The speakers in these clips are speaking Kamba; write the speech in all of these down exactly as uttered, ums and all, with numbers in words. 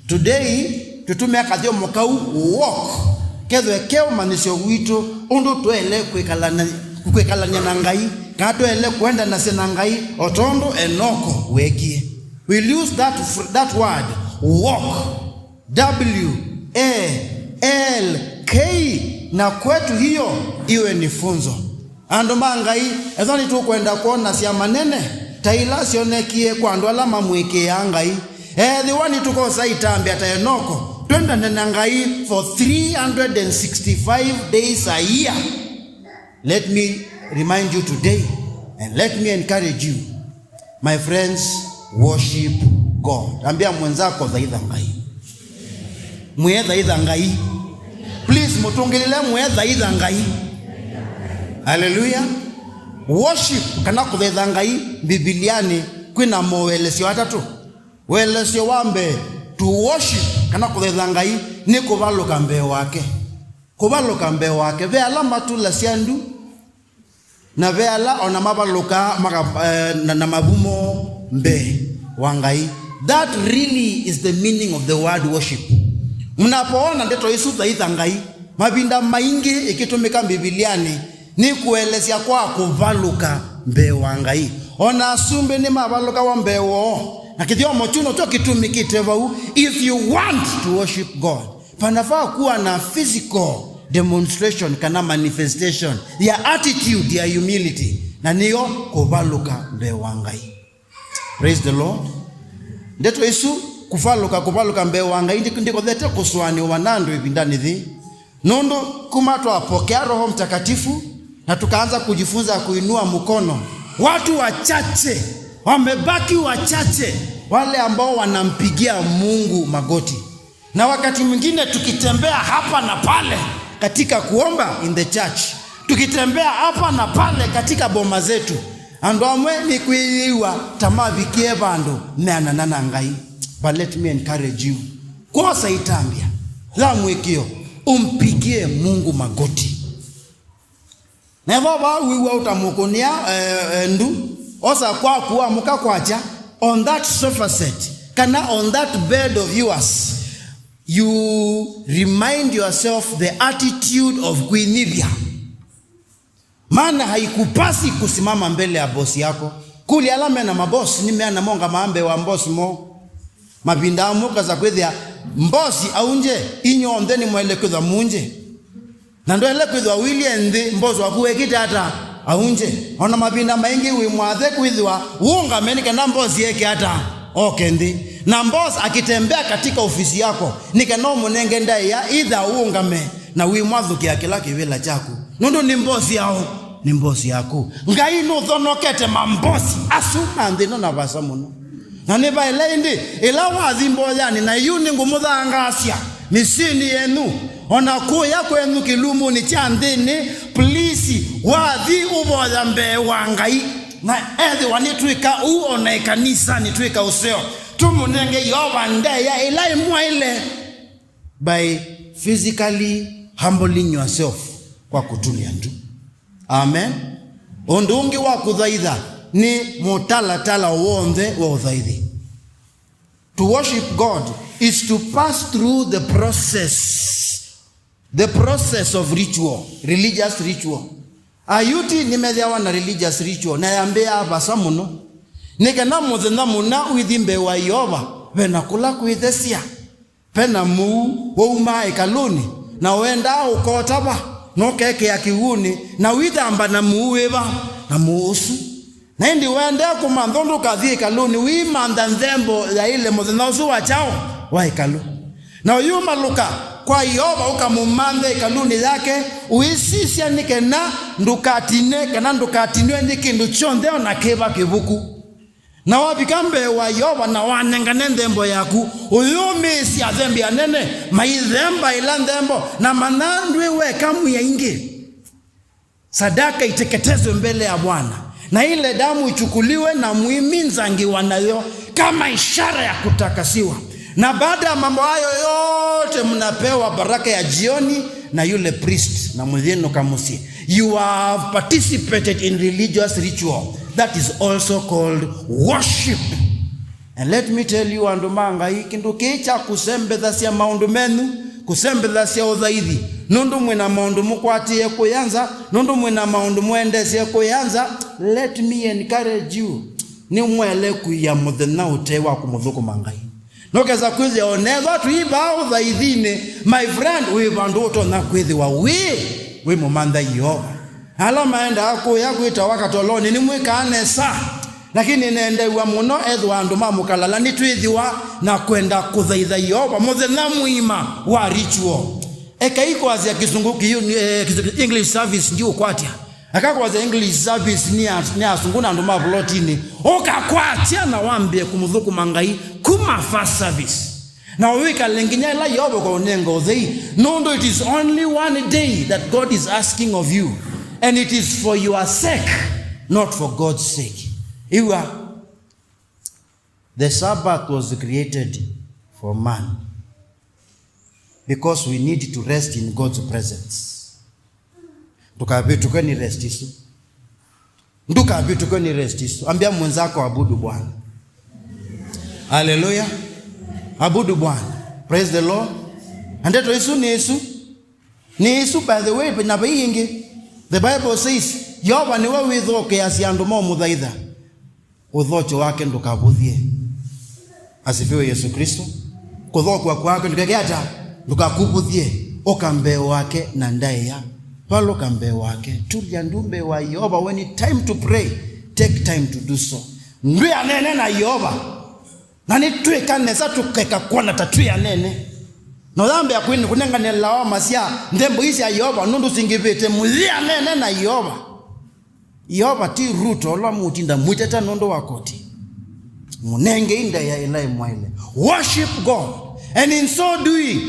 Today, tũtũmĩa kathyomo kau walk kethwe ke ũmanyĩsyo witũ ũndũ twaĩle kwĩkalana-, kwĩkalany'a na Ngai, kana twaĩle kũendanasya na Ngai o tondũ Enoko weekie. We'll use that, that word, walk. W A L K, na kwetu hiyo iwe ni funzo. Andũ ma Ngai, ethĩwa nĩtũkwenda kwona syama nene ta ila syonekie kwa andũ ala mamwĩkĩĩaa Ngai, ethĩwa nĩtũkosa itambya ta Enoko, twendane na Ngai for three hundred and sixty-five days a year. Let me remind you today, and let me encourage you, my friends, worship God. Ambia mwenzako, "Thaitha Ngai." Mwĩe, "Thaitha Ngai." Please, mũtũngĩlĩle, mwĩe, "Thaitha Ngai." Hallelujah. Worship, kana kũthaitha Ngai, Mbivilianĩ kwĩna moelesyo atatũ. Ũelesyo wa mbee, to worship, kana kũthaitha Ngai, nĩ kũvalũka mbee wake. Kũvalũka mbee wake. Ve ala matũlasya ndu, na ve ala ona mavalũkaa maka-, eh, na, na mavumo mbee wa Ngai. That really is the meaning of the word worship. Mnapoona ndeto isu, "Thaitha Ngai," mavinda maingĩ ĩkĩtũmĩka Mbivilianĩ, nĩ kũelesya kwa kũvalũka mbee wa Ngai. Ona asumbĩ nĩmavalũkawa mbee woo, na kĩthyomo kyu nokyo kĩtũmĩkĩte vau. If you want to worship God, panafaa kuwa na physical demonstration kana manifestation ya attitude ya humility, na nĩyo kũvalũka mbee wa Ngai. Praise the Lord. Ndeto isu, kũvalũka, kũvalũka mbee wa Ngai, ndi-, ndikothete kũsũanĩwa na andũ ĩvindanĩ yĩĩ. Nũndũ kuma twapokea Roho Mtakatifu na tukaanza kujifunza kuinua mkono, watu wachache, wamebaki wachache, wale ambao wanampigia Mungu magoti. Na wakati mwingine tukitembea hapa na pale katika kuomba in the church, tukitembea hapa na pale katika boma zetu, andũ amwe nĩ kwĩyĩwa ta mavikie vandũ meanana na Ngai. But let me encourage you. Kwosa itambya ya mũĩkĩĩo, umpigie Mungu magoti. Na ĩvo vaa wĩw'a ũtamũkũnĩa, eh, eh, ndu, osa kwaku wamũka kwakya, on that sofa set, kana on that bed of yours, you remind yourself the attitude of kwĩnyivya. Maana haikupasi kusimama mbele ya bosi yako. Kũlya ala mena mabosi, nĩmeana mongamaa mbee wa mbosi moo. Mavinda amwe ũkasa kwĩthĩa mbosi aunje, inyw'onthe nĩmwaĩle kwĩthwa munje. Na ndwaĩle kwĩthwa ũilye nthĩ, mbosi waku wekĩte ata? Aunje. Ona mavinda maingĩ wĩ mwathe kwĩthĩwa ũũngame nĩ kana mbosi eke ata? Oke nthĩ. Na mbosi akitembea katika ofisi yako, nĩ kana ũmũnenge ndaĩa, either ũũngame na wĩmwathũkĩa kĩla kĩvĩla kyaku. Nũndũ nĩ mbosi yaũ? Nĩ mbosi yaku. Ngai nũthonokete mambosi asu ma nthĩ ĩno na vasa mũno. Na nĩvaĩle ĩndĩ, ĩla wathi mboyanĩ, na yu nĩngũmũthangaasya mĩsyĩnĩ yenyu, o na kũya kwenyu kĩlumunĩ kya nthĩnĩ, please, wathi ũvoya mbee wa Ngai. Na ethĩwa nĩtwĩka ũu, o na ĩkanisanĩ twĩka ũseo, tũmũnenge Yeova ndaĩa ĩla ĩmwaĩle by physically humbling yourself, kwa kũtũlya ndu. Amen. Ũndũ ũngĩ wa kũthaitha nĩ mũtalatala w'onthe wa ũthaithi. To worship God is to pass through the process, the process of ritual, religious ritual. Ayuti nĩmethĩawa na religious ritual, na yambĩaa vasa mũno. Nĩ kana mũthenya mũna ũithi mbee wa Yeova, ve na kũla kwĩthesya. Ve na mũu waumaa ĩkalũnĩ, na wendaa ũkotava, na ũkekĩa kĩw'ũnĩ, na wĩthamba na mũu wĩva? Na mũu ũsu. Na ĩndĩ wendee kũmantha ũndũ ũkathi ĩkalũnĩ, wĩimantha nthembo yaĩle mũthenya ũsu wa kyaũ? Wa ĩkalũ. Na ũyumalũka kwa Yeova ũkamũmanthe ĩkalũnĩ yake, ũisisya nĩ kana ndũkatine kana ndũkatinwe nĩ kĩndũ kyonthe o na kĩva kĩvuku. Na wavika mbee wa Yeova na wanengane nthembo yaku, ũyũmĩĩsya athembi anene maithemba ĩla nthembo, na manya ndwĩ weka mwĩ aingĩ. Sadaka iteketezwe mbele ya Bwana, na ile damu ichukuliwe na muiminzangiwa nayo kama ishara ya kutakasiwa. Na baada ya mambo hayo yote, mnapewa baraka ya jioni na yule priest, na mũthiĩ mũkamũsyĩ. You have participated in religious ritual that is also called worship. And let me tell you, andũ ma Ngai, kĩndũ kĩĩ kya kũsembethasya maũndũ menyu, kũsembethasya ũthaithi, nũndũ mwĩ na maũndũ mũkwatĩe kũya nza, nũndũ mwĩ na maũndũ mũendesye kũya nza, let me encourage you, nĩmwaĩle kũia mũthenya ũte wa kũmũthũkũma Ngai. Nũkesa kwĩthĩa onethwa tũivaa ũthaithinĩ, my friend, wĩ vandũ ũtonya kwĩthĩwa wĩ, wĩ mũmantha Yeova. Ala maendaa kũya kwĩtawa katolonĩ nĩmwĩkaa nesa, lakini nĩnendeew'a mũno ethĩwa andũ ma mũkalala nĩtwĩthĩwa na kwenda kũthaitha Yeova mũthenya mũima wa ritual. Ekai kwasya kĩsũngũ kĩu, eh, kĩsũ-, English service ndiũkwatya. Eka kwasya English service nĩ ya, nĩ asũngũ na andũ ma vulotinĩ. Ũkakwatya na wambĩe kũmũthũkũma Ngai kuma first service. Na ũikale nginya ĩla Yeova ũkaũnenga ũthei, nũndũ it is only one day that God is asking of you, and it is for your sake, not for God's sake. Ĩw'a, the Sabbath was created for man because we need to rest in God's presence. Ndũkavĩtũke nĩ rest isu. Ndũkavĩtũke nĩ rest isu. Ambia mwenzako, "Abudu Bwana." Haleluya. Abudu Bwana. Praise the Lord. Na ndeto isu nĩ isu. Nĩ isu, by the way, na vai ingĩ. The Bible says, Yeova nĩwe wĩthokeasya andũ momũthaitha. Ũthokyo wake ndũkavũthye. Asifiwe Yesu Kristo. Kũthokwa kwake ndũkeke ata? Ndũkakuvũthye. Ũka mbee wake na ndaĩa. Valũka mbee wake. Tulya ndu mbee wa Yeova. When it's time to pray, take time to do so. Ndwĩanene na Yeova. Na nĩtwĩka nesa tũkeka kwona ta twĩanene. Na ũyambĩa kwĩ-, kũnengane lawama sya nthembo ii sya Yeova nũndũ singĩvĩte, mũyĩanene na Yeova. Yeova ti Ruto ũla mũtinda mwĩteta nũndũ wa koti. Mũnengei ndaĩa ĩla ĩmwaĩle. Worship God, and in so doing,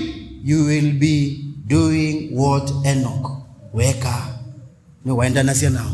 you will be doing what Enoch wekaa. Nĩwaendanasya nao.